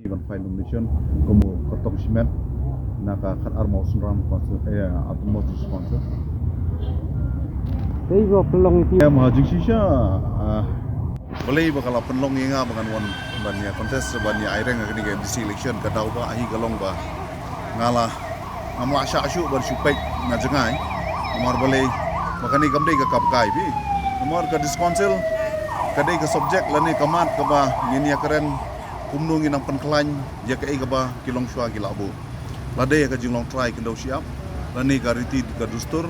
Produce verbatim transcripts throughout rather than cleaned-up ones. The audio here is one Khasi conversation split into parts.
Ban file nomination kum u kyrtong shimet na ka khat armawsynram council, eh, Autonomous District Council. Tei ba pynlong iti. Em ha jingshisha, ah, balei ba ka la pynlong ïa nga ba ngan wan ban ïa contest ban ïa aireng ha kane ka M D C election, ka daw ba hi ka long ba nga la ngam lah shah shuh ban shu peit na jngai. Namar balei ba kane kam dei ka kam kai bha. Namar ka District Council ka dei ka subject lane ka mat kaba ngin ïa kren kumno ngin nang pynkhlaiñ ïa kaei kaba ki longshuwa ki la buh. Lada ïa ka jinglong trai khyndew shyiap, lane ka riti ka dustur,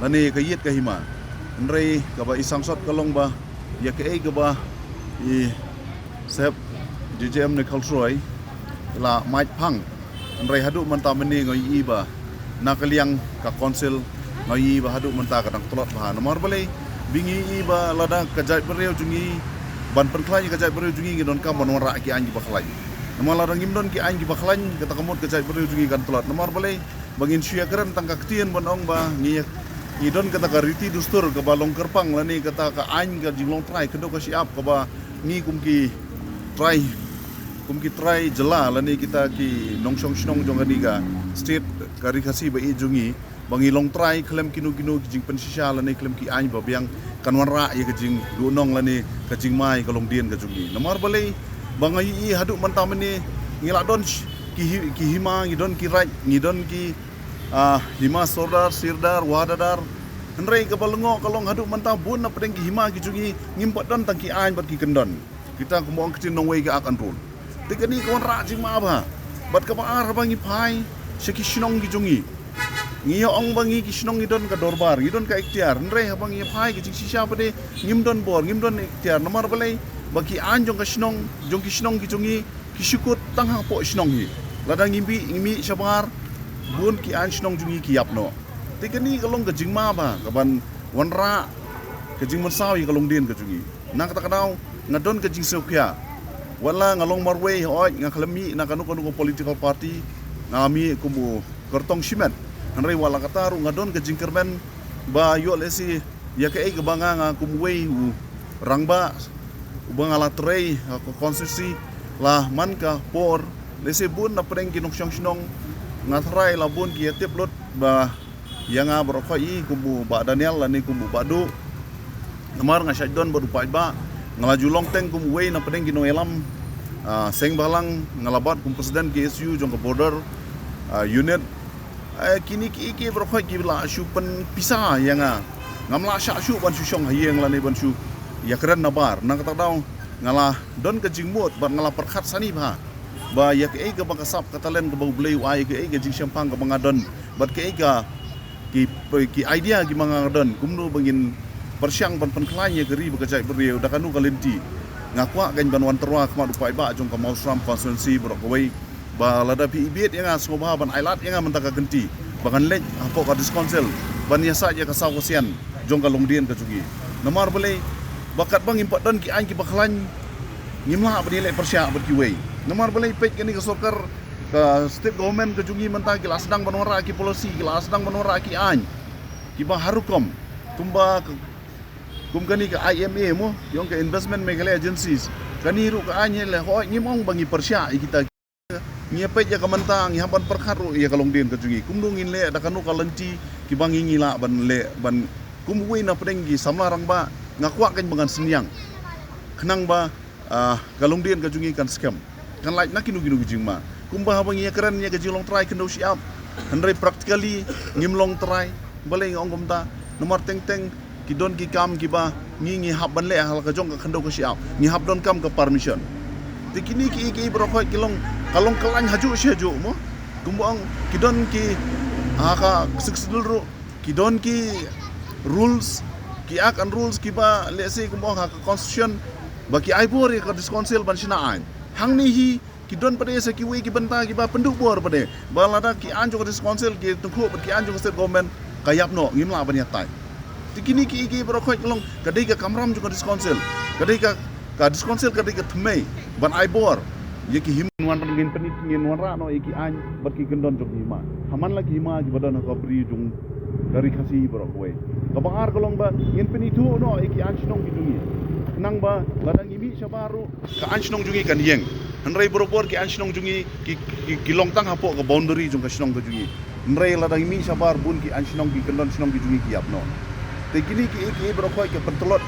lane ka ïit ka hima. Hynrei kaba i sangsot ka long ba ïa kaei kaba i Sep J J M ne Khalsruai la mait phang. Hynrei haduh mynta mynne nga ïohi ba na ka liang ka council nga ïohi ba haduh mynta ka dang tlot bha. Namar balei, ba ngi ïohi ba lada ka jaitbynriew jong ngi, ban pynkhlaiñ ka jaitbynriew jong ngi, ngi donkam ban wanrah ki aiñ kiba khlaiñ. Namar lada ngim don ki aiñ kiba khlaiñ, kata ka mut ka jaitbynriew jong ngi kan tlot. Namar balei, ba ngin shu ïa kren tang ka ktien ban ong ba ngi, ngi don kata ka riti dustur kaba long kyrpang lane kata ka aiñ ka jinglong trai khyndew ka shyiap kaba ngi kum ki trai, kum ki trai jylla lane kita ki nongshong shnong jong kane ka state ka Ri Khasi ba ïeit jong ngi, ba ngi long trai khlem kino kino ki jingpynshisha lane khlem ki aiñ ba biang kan wanrah ïa ka jingduhnong lane ka jingma ïa ka longdien ka jong ngi. Namar balei, ba nga ïohi haduh mynta mynne ngi la don sh-, ki hi-, ki hima, ngi don ki raid, ngi don ki, ah, hima sordar, sirdar, wahadadar. Hynrei kaba lyngngoh ka long haduh mynta bun na pdeng ki hima ki jong ngi ngim pat don tang ki aiñ bad ki kyndon. Kita kumba ong ktien nongwei ka ak unrule. Te kane ka wanrah jingma bha. Bad kaba ar, haba ngi phai sha ki shnong ki jong ngi, ngi ïa ong ba ngi ki shnong ngi don ka dorbar, ngi don ka iktiar. Hynrei haba ngi phai ka jingshisha pat de ngim don bor, ngim don iktiar. Namar balei, ba ki aiñ jong ka shnong, jong ki shnong ki jong ngi, ki shu kut tang hapoh shnong hi. Lada ngi mih, ngi mih shabar, bun ki aiñ shnong jong ngi ki ïap noh. Te kane ka long ka jingma bha kaban wanrah ka jingmynsaw ïa ka longdien ka jong ngi. Na kata ka daw nga don ka jingsngewkhia. Wat la nga long marwei, hooid, nga khlem mih na kano kano ka political party, nga mih kum u kyrtong shimet. Hynrei wat la katta ruh nga don ka jingkyrmen ba ïoh lehse ïa kaei kaba nga, nga kum uwei u rangbah uba nga la trei ha ka constituency la man ka por, lehse bun na pdeng ki nongshong shnong nga tharai la bun ki ïa tip lut ba ïa nga baroh khoit hi kum u Bah Daniel lane kum u Bah Duh. Namar nga shait don bad u paidbah, nga la ju long teng kum uwei na pdeng ki nongïalam, ah, seng bhalang, nga la bat kum president K S U jong ka border, ah, unit. Eh, kine kiei kiei baroh khoit ki la shu pynpisa ïa nga. Ngam lah shah shuh ban shu shong ha ïing lane ban shu ïa kren nabar. Na kata ka daw nga la don ka jingmut bad nga la pyrkhat sani bha ba ïa kaei kaba ka sap ka talent kaba U Blei u ai, kaei ka jingshemphang kaba nga don bad kaei ka ki, ki idea kiba nga don, kumno ba ngin pyrshang ban pynkhlaiñ ïa ka ri bad ka jaitbynriew da kano ka lynti. Nga kwah kan ban wan tyrwa khmat u paidbah jong ka Mawsynram constituency baroh kawei ba lada phi ibit ïa nga, sngewbha ban ailad ïa nga mynta ka kynti ba ngan leit hapoh ka District Council ban ïasaid ïa ka saw ka sian jong ka longdien ka jong ngi. Namar balei, ba katba ngim pat don ki aiñ kiba khlaiñ, ngim lah ban ïaleh pyrshah bad kiwei. Namar balei, peit kane ka sorkar, ka state government ka jong ngi mynta ki la sdang ban wanrah ki policy, ki la sdang ban wanrah ki aiñ kiba har rukom, kumba k-, kum kane ka I M A mo, ïong ka Investment Meghalaya Agencies. Kane ruh ka aiñ hi leh, hooid, ngim ong ba ngi pyrshah ïa kita. Ngi ïa peit ïa ka mynta, ngi hap ban pyrkhat ruh ïa ka longdien ka jong ngi. Kumno ngin leh, da kano ka lynti kiba ngi, ngi lah ban leh, ban kum uwei na pdeng ki samla rangbah, nga kwah kan ba ngan synñiang khnang ba, ah, ka longdien ka jong ngi kan skhem, kan lait na kino kino ki jingma. Kumba haba ngi ïa kren ïa ka jinglong trai khyndew shyiap, hynrei practically ngim long trai. Balei nga ong kumta? Namar teng teng ki don ki kam kiba ngi, ngi hap ban leh ha la ka jong ka khyndew ka shyiap, ngi hap donkam ka permission. Te kine kiei kiei baroh khoit ki long, ka long ka laiñ hajuh shi hajuh mo. Kumba ong, ki don ki, ha ka Sixth Schedule ruh ki don ki rules, ki act and rules kiba, let's say, kumba ong ha ka constitution ba ki ai bor ïa ka District Council ban shna aiñ. Hangne hi ki don pat de sa kiwei ki bynta kiba pynduh bor pat de ba lada ki aiñ jong ka District Council ki tyngkhuh bad ki aiñ jong ka State Government, ka ïap noh, ngim lah ban ïatai. Te kine kiei kiei baroh khoit ki long, ka dei ka kamram jong ka District Council, ka dei ka, ka District Council ka dei ka thymmei ban ai bor ïa ki hima. Ngin wan, ngin pyni, ngin wanrah noh ïa ki aiñ bad ki kyndon jong ki hima. Ha man la ki hima kiba don ha ka bri jong ka Ri Khasi baroh kawei. Kaba ar ka long ba ngin pynithuh noh ïa ki aiñ shnong ki jong ngi. Khnang ba lada ngi mih shabar ruh ka ain shnong jong ngi kan ïeng. Hynrei barabor ki ain shnong jong ngi ki, ki, ki long tang hapoh ka boundary jong ka shnong ka jong ngi. Hynrei lada ngi mih shabar bun ki ain shnong ki kyndon shnong ki jong ngi ki ïap noh. Te kine ki, ki baroh khoit ki pyntlot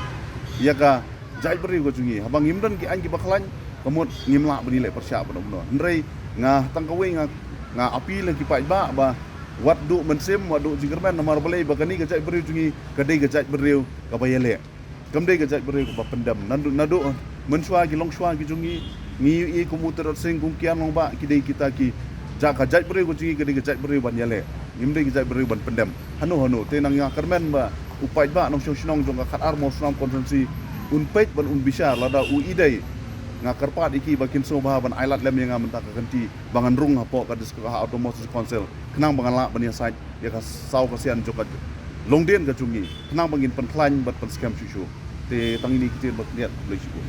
ïa ka jaitbynriew ka jong ngi. Haba ngim don ki ain kiba khlaiñ, ka mut ngim lah ban ïaleh pyrshah ban ym noh. Hynrei nga tang kawei nga, nga appeal ïa ki paidbah ba wat duh mynsiem, wat duh jingkyrmen, namar balei ba kane ka jaitbynriew jong ngi ka dei ka jaitbynriew kaba ïaleh. Kam dei ka jaitbynriew kaba pyndem. Naduh, naduh mynshuwa ki longshuwa ki jong ngi, ngi ïohi kum u Tirot Sing, kum Kian Longbah, ki dei kita ki, ja ka jaitbynriew ka jong ngi ka dei ka jaitbynriew ban ïaleh. Ngim dei ka jaitbynriew ban pyndem. Hano hano, te nang nga kyrmen ba u paidbah nongshong shnong jong ka khatar Mawsynram constituency un peit ban un bishar, lada u i dei, nga kyrpad ïa ki ba kin sngewbha ban ailad lem ïa nga mynta ka kynti ba ngan rung hapoh ka district, ha Autonomous District Council, khnang ba ngan lah ban ïasaid ïa ka saw ka sian jong ka longdien ka jong ngi, khnang ba ngin pynkhlaiñ bad pynskhem shuh shuh. Te tang ine ki ktien ba khyndiat, khublei shibun.